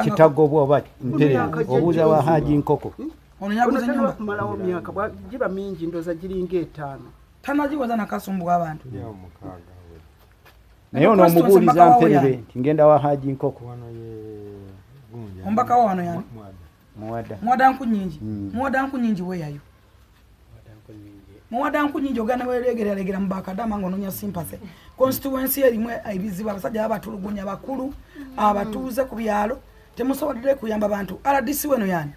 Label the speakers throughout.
Speaker 1: Kitagobwa oba Mpererwe obuuza wa Haji Nkoko.
Speaker 2: Ono yaguze
Speaker 3: nyumba kumalawo myaka giba mingi ndoza giringa 5.
Speaker 2: Tanajiwaza nakasumbu abantu.
Speaker 1: Naye ono omubuuliza Mpererwe nti ngenda wa Haji Nkoko.
Speaker 2: Ombaka wano yani.
Speaker 1: Muwada.
Speaker 2: Muwada nku nyingi. Muwada nku nyingi weyayo. Muwada nku nyingi ogana welegera legera mbakadama ngononya sympathy. Constituency erimwe ebizibu abasajja abatulugunya bakulu abatuuze ku byalo temusobodde kuyamba abantu. RDC weno yani.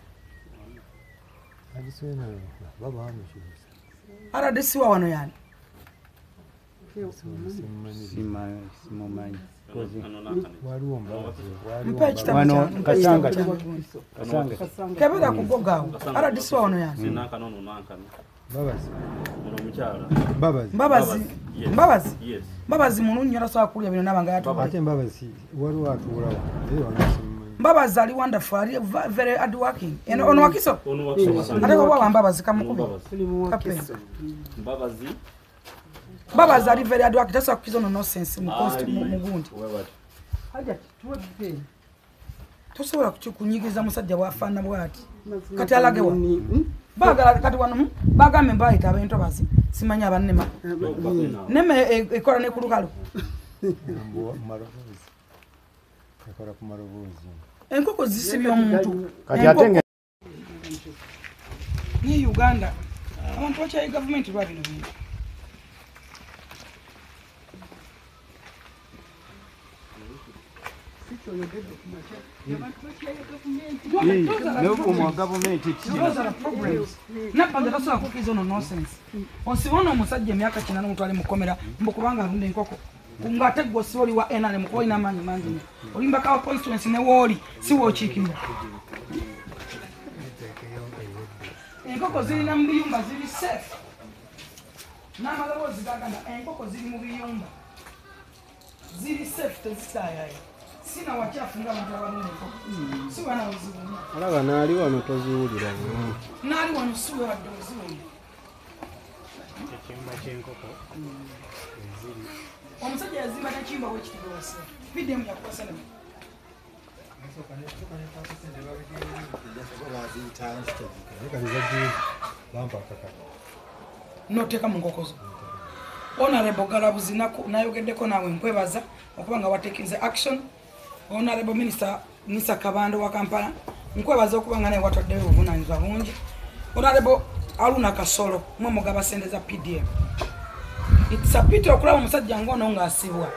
Speaker 4: RDC weno baba wano shuhusa.
Speaker 2: RDC wa wano yani.
Speaker 1: Simumanyi.
Speaker 2: Mpa
Speaker 1: Kasanga.
Speaker 2: Kebera kugogawo. RDC wa wano yani.
Speaker 4: Mbabazi.
Speaker 2: Mbabazi. Mbabazi. Mbabazi mulungi arasobola kulya bino nabanga yatubadde.
Speaker 4: Ate Mbabazi waliwo atuulawo.
Speaker 2: Mbabazi ali wonderful, ali very hard working. Eno ono Wakiso? Ate kwa Mbabazi kamukubi.
Speaker 5: Mbabazi.
Speaker 2: Mbabazi ali very hard working. Tasobola kukiza ono nonsense mu const mu gundi.
Speaker 3: Haja tuwe.
Speaker 2: Tosobola kunyigiriza musajja bw'afaanana bw'ati. Kati alagewa. Bagala kati wano bagambe mbayita abentobazi simanyi abannema. Nema ekola ne ku lukalu.
Speaker 4: Ekola ku maloboozi.
Speaker 2: Enkoko zisibye omuntu.
Speaker 1: Kati ate
Speaker 2: ni Uganda abantu bakyaye gavumenti lwa bino bintu. Nabbanja tasobola kukkiriza ono nonsense. Osibona omusajja emyaka 8 omutwale mukomera mbu kubanga alunda enkoko. Ng'ate ggwe si oli wa NRM kuba olina amaanyi mangi nnyo. Olimbaka wa constituency ne w'oli si w'okiikirira. Enkoko zirina mu biyumba ziri safe. N'amaloboozi gagamba enkoko ziri mu biyumba. Ziri safe tezitaayaaya. Sina wachafu nga abantu abalunda enkoko. Si wana buzibu nnyo.
Speaker 4: Olaba n'ali wano toziwulira.
Speaker 2: N'ali wano si we wadde oziwulira.
Speaker 6: Ekiyumba ky'enkoko eziri.
Speaker 2: Omusajja yazimba n'ekiyumba w'ekitiibwa wase. PDM yakuwa ssente. N'oteeka mu nkoko zo. Honorable Galabuzi nayogeddeko naawe nkwebaza okuba nga watekinze action. Honorable Minister Nisa Kabando wa Kampala nkwebaza okuba nga naye watwaddeyo obuvunaanyizibwa bungi. Honorable Aruna Kasolo mwe mugaba ssente za PDM. It's a pity okulaba omusajja ng'ono ng'asibwa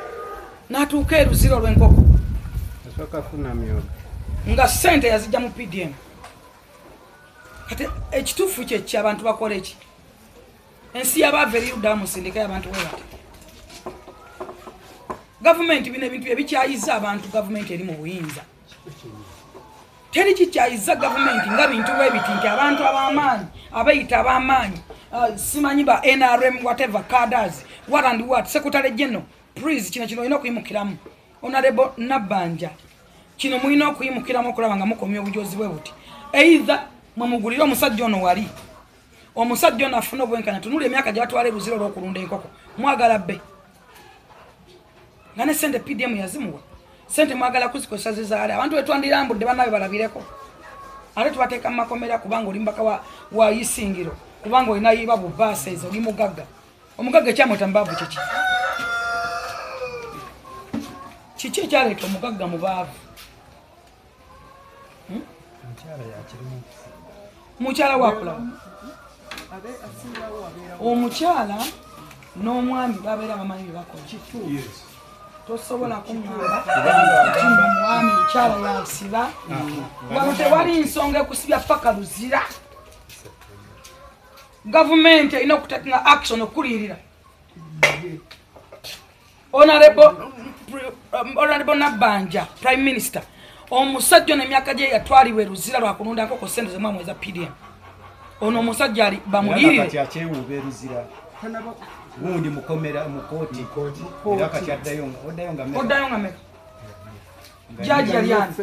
Speaker 2: n'atuuka e Luzira olw'enkoko.
Speaker 6: Asooka kufuna myoga.
Speaker 2: Nga ssente yazijja mu PDM. Kati ekituufu kye ki abantu bakola eki? Ensi y'abaava eri ludda musindikayo abantu bwe bati. Gavumenti bino ebintu ebikyayiza abantu gavumenti eri mu buyinza. Teri kikyayiza gavumenti nga bintu bwe biti nti abantu ab'amaanyi abeeyita ab'amaanyi simanyi ba NRM whatever cadres what and what secretary general please kino kino olina okuyimukiramu. Honorable Nabbanja kino mulina okuyimukiramu okulaba nga mukomya obujozi bwe buti. Either mwemugulire omusajja ono wali. Omusajja ono afuna obwenkanya tunula emyaka gy'atwala e Luzira olw'okulunda enkoko mwagala bbe. Nga ne ssente PDM yazimuwa. Ssente mwagala kuzikozesa zizaale. Abantu betwandirambudde bannabe balabireko. Ate tubateeka mu makomera kubanga oli mbaka wa Isingiro. Kubanga olina yiba bu buses oli mugagga. Omugagga ekyamweta mubaavu kiki? Kiki ekyaleeta omugagga mu baavu? Mukyala wakulaba. Omukyala n'omwami babeera bamanyi bye bakola. Tosobola kuŋŋamba nti mwami mukyala yansiba. Wano tewali nsonga ekusibya paka Luzira. Gavumenti erina okutekinga action okuliyirira. Honorable Nabbanja Prime Minister omusajja ono emyaka gye yatwalibwa e Luzira lwa kulunda nkoko ssente ze mwamwe eza PDM. Ono omusajja ali bamuliyirire.
Speaker 1: Kati akyewuuba e Luzira. Gundi mukomera mu kooti. Era kati addayo oddayo nga mmeka.
Speaker 2: Oddayo nga mmeka. Jaaji yali ani?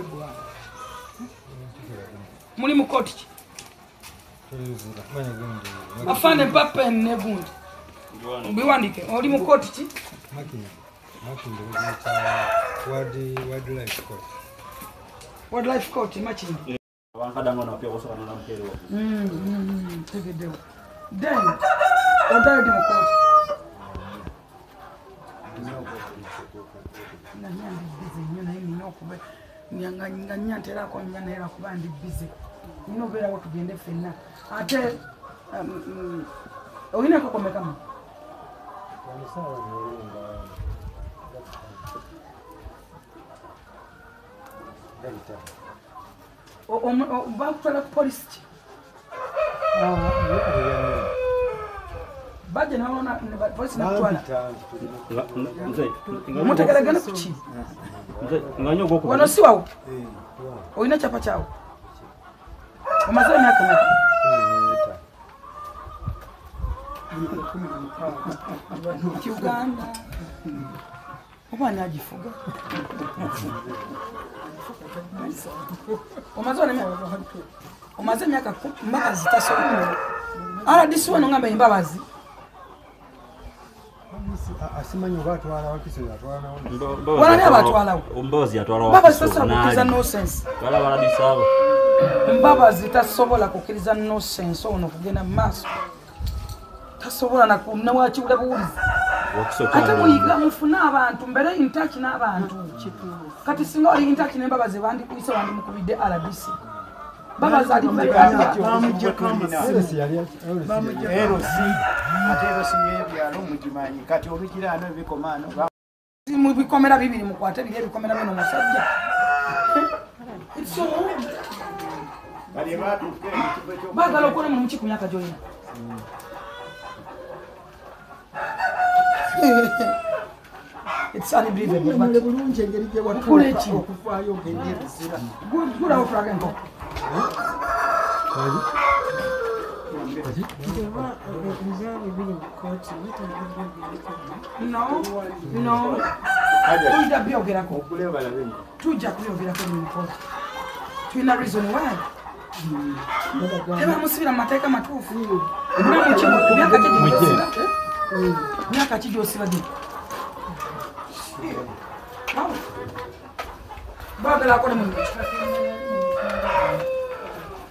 Speaker 2: Muli mu kooti ki? Afande Mbappe ne gundi. Biwandike oli mu kooti ki? Wildlife court Makindye.
Speaker 5: Wankadanga na pia osoka na mkero.
Speaker 2: Tegeddewo. Then oddayo di mu kooti. Nga nnya ndi busy nnyo naye nina okuba nga nnya nterako nnya naye lwakuba ndi busy. Nina obeerawo tugende ffenna. Ate olina enkoko mmeka mu? Bakutwala ku polisi ki? Bajja ne babona polisi nekutwala. Mutegeeragana ku ki? Wano si wawo? Olina kyapa kyawo? Omaze emyaka emeka? Uganda. Oba ani agifuga? Omaze emyaka Mbabazi tasobola. RDC wano ngamba Mbabazi.
Speaker 4: Asimanyi oba atwala Wakiso yatwala nawo.
Speaker 2: Wano ani abatwalawo?
Speaker 5: Mbabazi yatwala Wakiso.
Speaker 2: Mbabazi tasobola kukkiriza nonsense. Mbabazi tasobola kukkiriza nonsense ono kugenda mu maaso. Tasobola nawakiwula buwulizi. Ate muyiga mufune abantu mbeere in touch n'abantu. Kati singa oli in touch n'Embabazi bandikuyise wandimukubidde RDC. Mbabazi ali mu bikomera bibiri mukwate biri ebikomera bino musajja. Baagala okole mu ki ku myaka gy'olina? It's unbelievable. Gulawo tulage enkoko. No, no. Tujja byogerako. Tujja kubyogerako mu kooti. Tulina reason why. Tebamusibira mu mateeka matuufu. Obulamu ki myaka ki gy'osiba? Myaka ki gy'osiba gino? Baagala akole mulimu ki?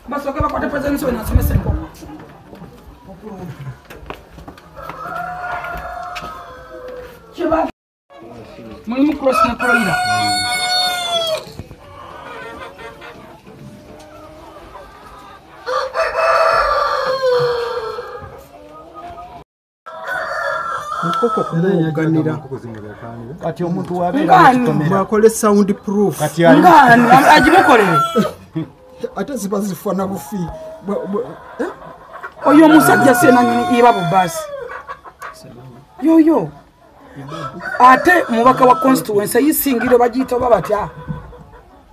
Speaker 2: Basooke bakwate President Museveni asomese enkoko. Mulimu cross ne broiler.
Speaker 3: Enkoko kumuwuganira.
Speaker 1: Kati omuntu wabeera mu kikomera.
Speaker 3: Mwakole sound proof.
Speaker 1: Kati ali
Speaker 2: Ngani agimukolere.
Speaker 3: Ate ziba zifaana bufi.
Speaker 2: Oyo omusajja si nanyini Ibabu basi. Yoyo. Ate mubaka wa constituency yisingiro bagiyita oba batya.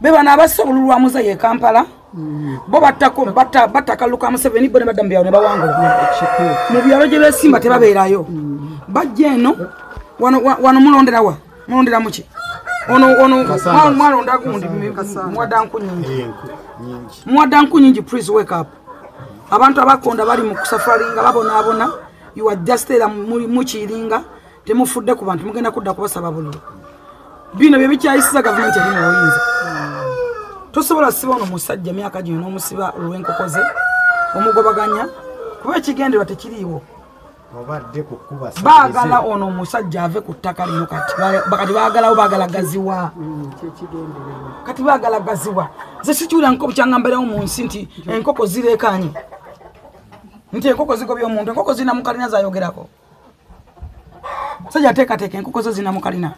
Speaker 2: Be bano abassa obululu lwa Muzeeyi e Kampala. Bo batta akalulu ka Museveni bo ne badda mu byalo ne bawangula. Mu byalo gye beesimba tebabeerayo. Bajja eno wano mulondera wa? Mulondera muki? Ono mwalonda gundi muwadda nku nnyingi. Muwadda nku nnyingi, please wake up. Abantu abakonda bali mu kusafaringa babonaabona. You are just era mukiringa temufudde ku bantu mugenda kudda kubasaba bululu. Bino bye bikyayisiza gavumenti eri mu buyinza. Tosobola siba ono musajja emyaka gino n'omusiba olw'enkoko ze omugobaganya kuba ekigendererwa tekiriiwo. Baagala ono omusajja ave ku ttaka lino kati kati baagalawo baagala gaziwa. Kati baagala gaziwa. Nze sikiwulira nkoko kyangambirawo mu nsi nti enkoko zireekaanye. Nti enkoko zigobya omuntu, enkoko zirina mu kalina z'ayogerako. Musajja ateekateeka enkoko zo zirina mu kalina.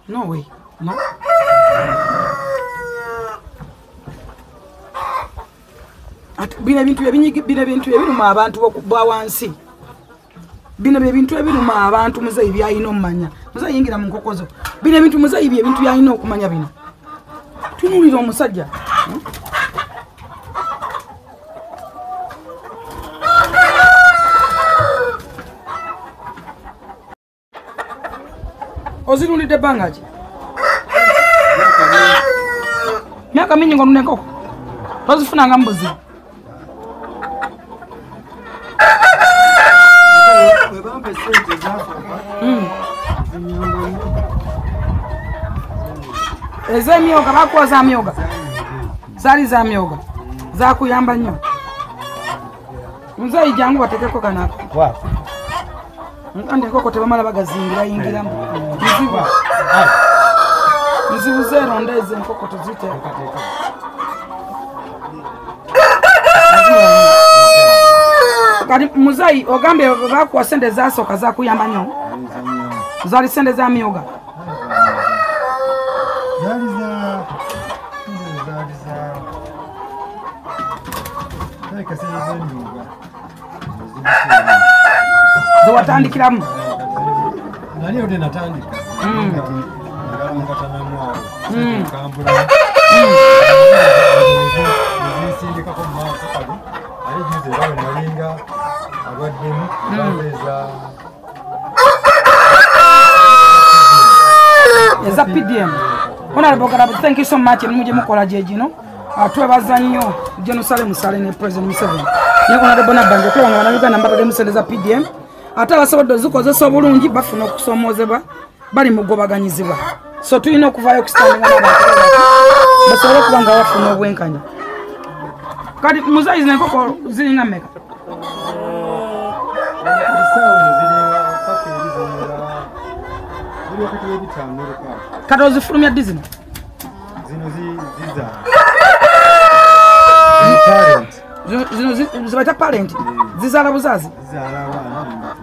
Speaker 2: No way. No. Bino ebintu ebiruma abantu ba wansi. Bino ebintu ebiruma abantu Muzeeyi by'alina okumanya. Muzeeyi yingira mu nkoko zo. Bino ebintu Muzeeyi ebintu by'alina okumanya bino. Tunuulira omusajja. Ozirundidde ebbanga ki? Myaka mingi ng'olunda enkoko. Tozifunanga mu buzibu. Ez'emyoga bakuwa za myoga. Zaali za myoga. Zakuyamba nnyo. Muzeeyi jangu bateekeko kanako. Andi enkoko tebamala bagazingira yingiramu. Nzibu. Nzibu zeeronda ezo enkoko tuziteeka. Kati muzeeyi ogambye bakuwa sente zasooka zakuyamba nnyo. Zaali sente za myoga. Zewatandikiramu.
Speaker 4: Nali ode natandika. Ngalamukatanamu awo. Kambula. Nzisindikako mu maaso kali. Ali juzi era we nalinga alwaddemu eza
Speaker 2: eza PDM. Honorable Garabu, thank you so much. Emirimu gye mukola gye gino. Twebaza nnyo General Saleh Musale ne President Museveni. Ne Honorable Nabbanja okulaba nga bannayuganda mbatadde sente za PDM. Ate abasobodde ozikozesa obulungi bafuna okusoomoozebwa bali mu kugobaganyizibwa. So tulina okuvaayo okusitandinga n'abantu basobole okuba nga bafuna obwenkanya. Kati muzeeyi zino enkoko ziringa mmeka? Kati ozifulumya ddi zino?
Speaker 4: Zino zizaala.
Speaker 2: Zino zibaita parent? Zizaala buzaazi?
Speaker 4: Zizaala abaana.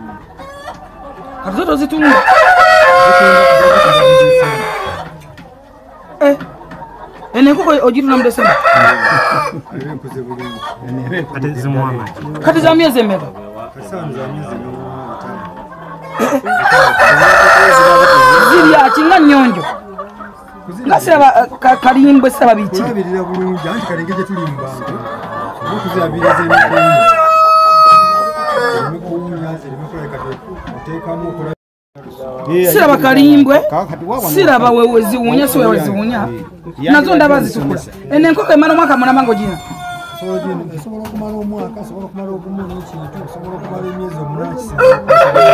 Speaker 2: Kati zo tozitunda? Eno enkoko ogitunda mu December? Kati za myezi emeka? Zirya ki nga nnyonjo? Nga siraba kalimbwe siraba biki?
Speaker 4: Kulabirira bulungi anti kale engeri gye tuli mu bantu okuzirabiriza emikuunya. Emikuunya zireme kulabika oteekamu okola.
Speaker 2: Siraba kalimbwe, siraba wewe ziwunya, si wewe ziwunya. Nazo ndaba zitukula. Eno enkoko emala omwaka mulamba ng'ogirina?
Speaker 4: Esobola okumala omwaka, esobola okumala ogumu n'ekintu, esobola okumala emyezi omunaana kisinga.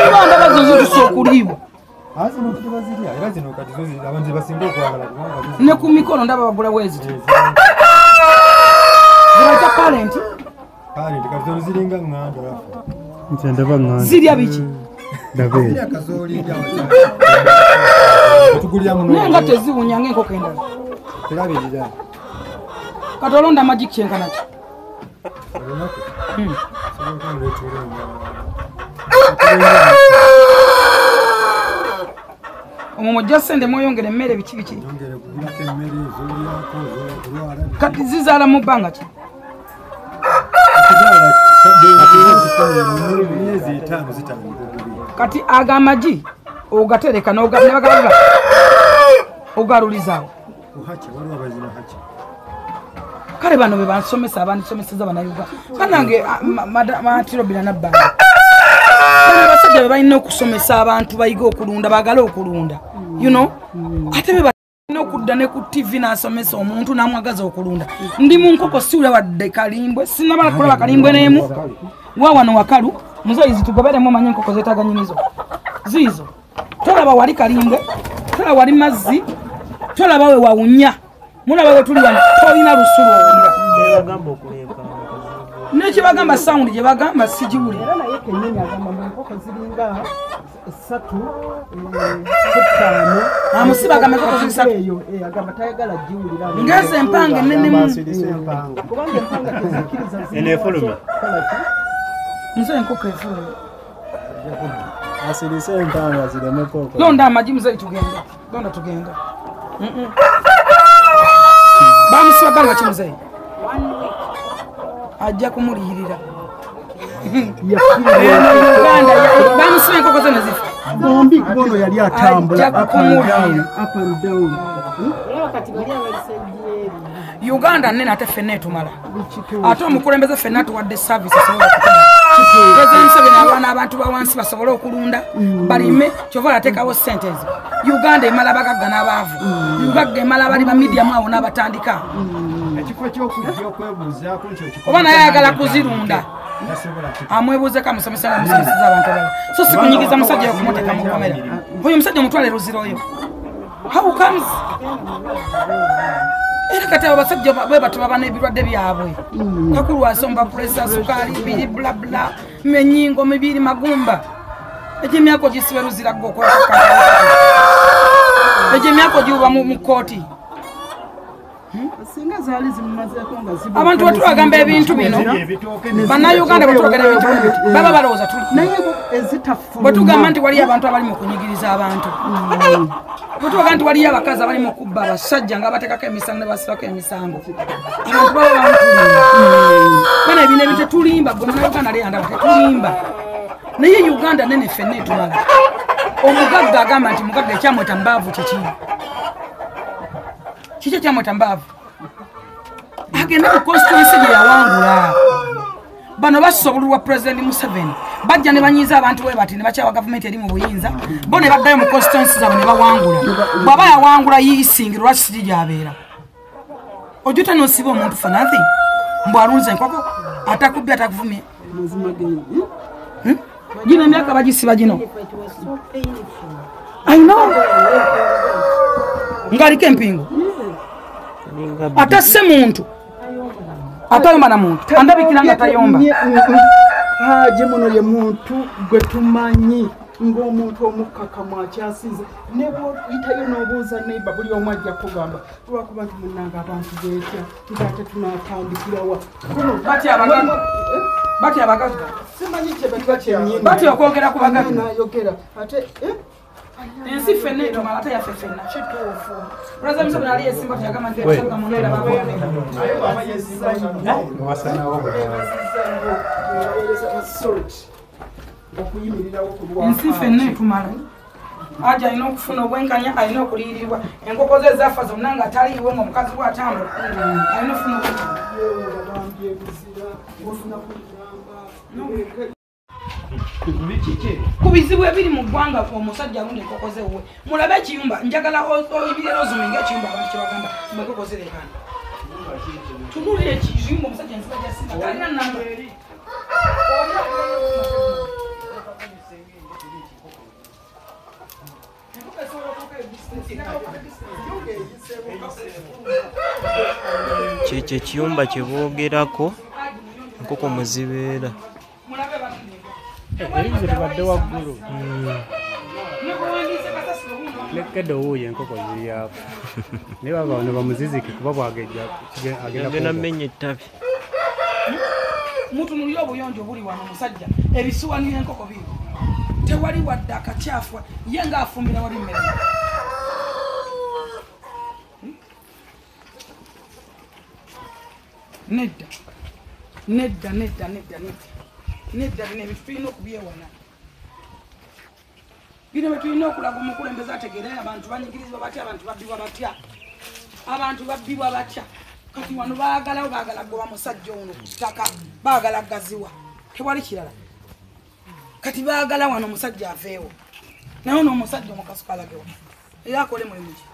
Speaker 2: Kuba ndaba zo zituuse okuliibwa.
Speaker 4: Zino tebazirya era zino kati zo abantu ze basinga okwagala kubanga
Speaker 2: ne ku mikolo ndaba bagula bwe ziti. Zibayita parent?
Speaker 4: Parent kati zino ziringa ŋŋanda rafu.
Speaker 6: Nze ndaba ŋŋanda.
Speaker 2: Zirya biki?
Speaker 4: Zirya kasooli tugulira muno.
Speaker 2: Naye nga teziwunya ng'enkoko endala.
Speaker 4: Tulabirira.
Speaker 2: Kati olonda amagi kyenkana ki?
Speaker 4: Olunaku? Sobola okuleetera
Speaker 2: Omwo mw'oggya ssente mweyongera emmere biki biki?
Speaker 4: Nyongere kugulako emmere ez'olyako ez'okulwala.
Speaker 2: Kati zizaala mu bbanga ki?
Speaker 4: Myezi etaano zitandika okuliibwa.
Speaker 2: Kati ago amagi ogatereka n'ogagalula ogalulizaawo.
Speaker 4: Hacha waliwo abazina hacha.
Speaker 2: Kale bano be bansomesa abandisomeseza bannayuganda. Bannange Matirobina Nabbanja. Bano abasajja be balina okusomesa abantu bayige okulunda baagale okulunda. You know? Ate be balina okudda ne ku TV n'asomesa omuntu n'amwagaza okulunda. Ndi mu nkoko siwulira wadde kalimbwe, sinnamala kulaba kalimbwe n'emu. Wa wano wakalu, muzeeyi zitugoberemu omanye enkoko zeetaaga nnyinizo. Ziizo. Tolaba wali kalimbwe, tolaba wali mazzi, tolaba we wawunya. Mulaba we tuli wano, tolina lusulo owulira. Nekibagamba sound gye bagamba sigiwulira.
Speaker 3: Era naye kennyini agamba mu nkoko ziringa ssatu ku ttaano.
Speaker 2: Amusiba agamba enkoko ziri ssatu.
Speaker 3: Eyo agamba tayagala giwulira.
Speaker 2: Ng'ezo empanga ennene mu.
Speaker 3: Kubanga empanga tezikkiriza
Speaker 6: Eno efuluma.
Speaker 2: Muzeeyi enkoko efuluma.
Speaker 6: Asirise empanga ziremeko okola.
Speaker 2: Londa amagi muzeeyi tugenda. Londa tugenda. Bamusiba bbanga ki muzeeyi? Ajja kumuliyirira. Uganda bamusiba enkoko ze ne zifa.
Speaker 3: Bombi kubono yali atambula up and down, up and down.
Speaker 2: Uganda nnene ate ffenna etumala. Ate omukulembeze ffenna atuwadde service esobola okutuma. President Museveni abaana abantu ba wansi basobole okulunda balime kyova ateekawo ssente ezo. Uganda emala abagagga n'abaavu. Uganda emala abali ba medium awo n'abatandika.
Speaker 1: Ekifo ky'okujja okwebuuzaako nti okikola.
Speaker 2: Oba naye ayagala kuzirunda. Amwebuuzeko amusomesa n'amusomeseza abantu abalala. So si kunyigiza musajja okumuteeka mu kkomera. Oyo omusajja omutwale Luzira oyo. How comes? Era kati abo abasajja bwe bato baba n'ebirwadde byabwe. Kakulwasomba pressure, sukaali, biri bla bla, menyingo, mibiri, magumba. Egy'emyaka ogisiba Luzira gwe okola egy'emyaka ogiwuba mu kkooti.
Speaker 3: Singa zaali zimumazeeko nga zibuuka.
Speaker 2: Abantu batubagamba ebintu bino. Bannayuganda batwogera ebintu bino. Baba balowooza tuli.
Speaker 3: Naye ezitafuluma.
Speaker 2: Bwe tugamba nti waliyo abantu abali mu kunyigiriza abantu. Bwe tugamba nti waliyo abakazi abali mu kubba abasajja nga bateekako emisango ne basibako emisango. Abantu baba bamutulimba. Bana ebino ebintu tetulimba, gwe Munnayuganda ali andaba tetulimba. Naye Uganda nene ffenna etumala. Omugagga agamba nti mugagga ekyamweta mbaavu kiki? Kiki ekyamweta mbaavu? Agenda ku constituency gye yawangula. Bano basobulwa President Museveni. Bajja ne banyiiza abantu bwe bati ne bakyawa gavumenti eri mu buyinza. Bo ne baddayo mu constituency zaabwe ne bawangula. Bw'aba yawangula yiisingirwa lwaki si gy'abeera? Ojja n'osiba omuntu for nothing. Mbu alunze enkoko, atakubbye atakuvumye. Gino emyaka bagisiba gino. I know. Ng'aliko empingu. Atasse muntu. Atayomba na muntu. Andabikira nga tayomba.
Speaker 3: Haji muno ye muntu gwe tumanyi ng'omuntu omukkakkamu akyasinze. Ne bw'oyitayo n'obuuza neighbor buli omu ajja kugamba lwakuba nti munnange abantu beetya ng'ate tunaatandikirawa.
Speaker 2: Batya abagagga. Batya abagagga.
Speaker 3: Simanyi kye batya kyennyini.
Speaker 2: Batya okwogera ku bagagga.
Speaker 3: Naayogera ate
Speaker 2: ensi ffenna etumala ate yaffe ffenna.
Speaker 3: Kituufu.
Speaker 2: President Museveni ali yesimba teyagamba nti abagagga muno era baboogera. Ensi ffenna etumala. Aja alina okufuna obwenkanya, alina okuliyirirwa. Enkoko ze zaafa zonna nga taliiwo ng'omukazi we atambula. Alina okufuna obwenkanya. Ku bizibu ebiri mu ggwanga omusajja alunda enkoko ze wuwe. Mulabe ekiyumba, njagala oyimirire ozuminga ekiyumba abantu kye bagamba mbu enkoko zireekaana. Tunuulira ekiyumba omusajja ensiba gy'asimba talina nnamba.
Speaker 6: Kyekyo ekiyumba kye boogerako enkoko mwe zibeera.
Speaker 7: Ebizi tubadde waggulu. Lekedde owuuyo enkoko ziri apo. Naye baba bano bamuzizike kuba bwagejja agenda
Speaker 6: mmenya ettabi.
Speaker 2: Mutunuulire obuyonjo obuli wano omusajja ebisuwani by'enkoko biri. Tewali wadde akacyafu ye ng'afumbira wali mmere. Nedda. Nedda, nedda, nedda, nedda. Nedda bino ebintu tulina okubyewala. Bino bye tulina okulaga omukulembeze ategeere abantu banyigirizibwa batya, abantu babbibwa batya. Abantu babbibwa batya. Kati wano baagalawo baagala goba musajja ono ku ttaka, baagala gaziwa. Tewali kirala. Kati baagala wano omusajja aveewo. Naye ono omusajja omukasuka alagewa. Era akole mulimu ki?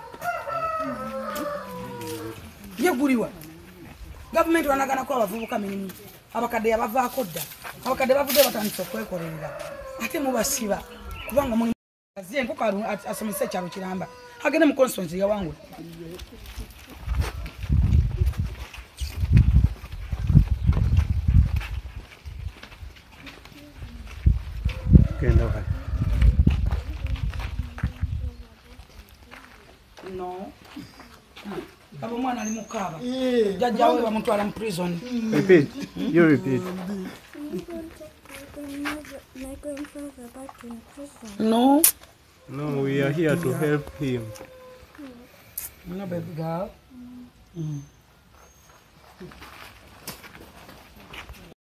Speaker 2: Ye guliwa. Gavumenti wanaganako abavubuka mirimu. Abakadde yabavaako dda. Abakadde bavudde batandise okwekolerera. Ate mubasiba kubanga mulimu enkoko asomesa ekyalo kiramba. Agende mu constituency yawangula.
Speaker 7: Genda wali.
Speaker 2: No. Abo omwana ali mu kaaba. Jjajja we bamutwala mu prison.
Speaker 7: Repeat. You repeat.
Speaker 8: My grandfather back in prison.
Speaker 2: No.
Speaker 7: No, we are here to help him.
Speaker 2: No, baby girl.